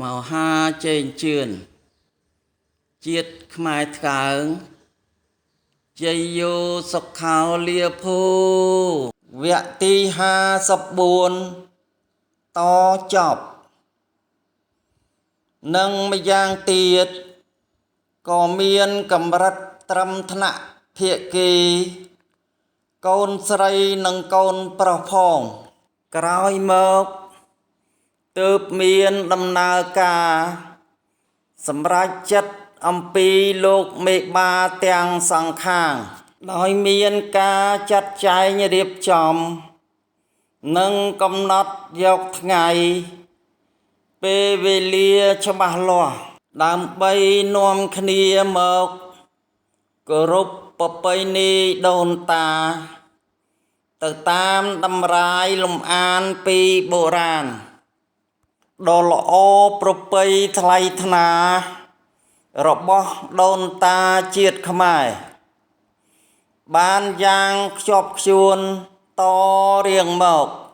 មហាជេងជឿនជាតិខ្មែរថ្កើងជ័យយោសុខោលាភូវគ្គទី54តចប់និងម្យ៉ាងទៀតក៏មានកម្រិតត្រឹមថ្នាក់ភាគីកូនស្រីនិងកូនប្រុសផងក្រោយមកទើបមានដំណើរការសម្រេចចិត្តអំពីលោកមេបាទាំងសងខាងដោយមានការចាត់ចែងរៀបចំនិងកំណត់យកថ្ងៃពេលវេលាច្បាស់លាស់ដើម្បីនាំគ្នាមកគោរពប្រពៃណីដូនតាទៅតាមតម្រាយលំអានពីបុរាណដ៏ល្អប្រពៃថ្លៃថ្នារបស់ដូនតាជាតិខ្មែរបានយ៉ាងខ្ជាប់ខ្ជួនតរៀងមក។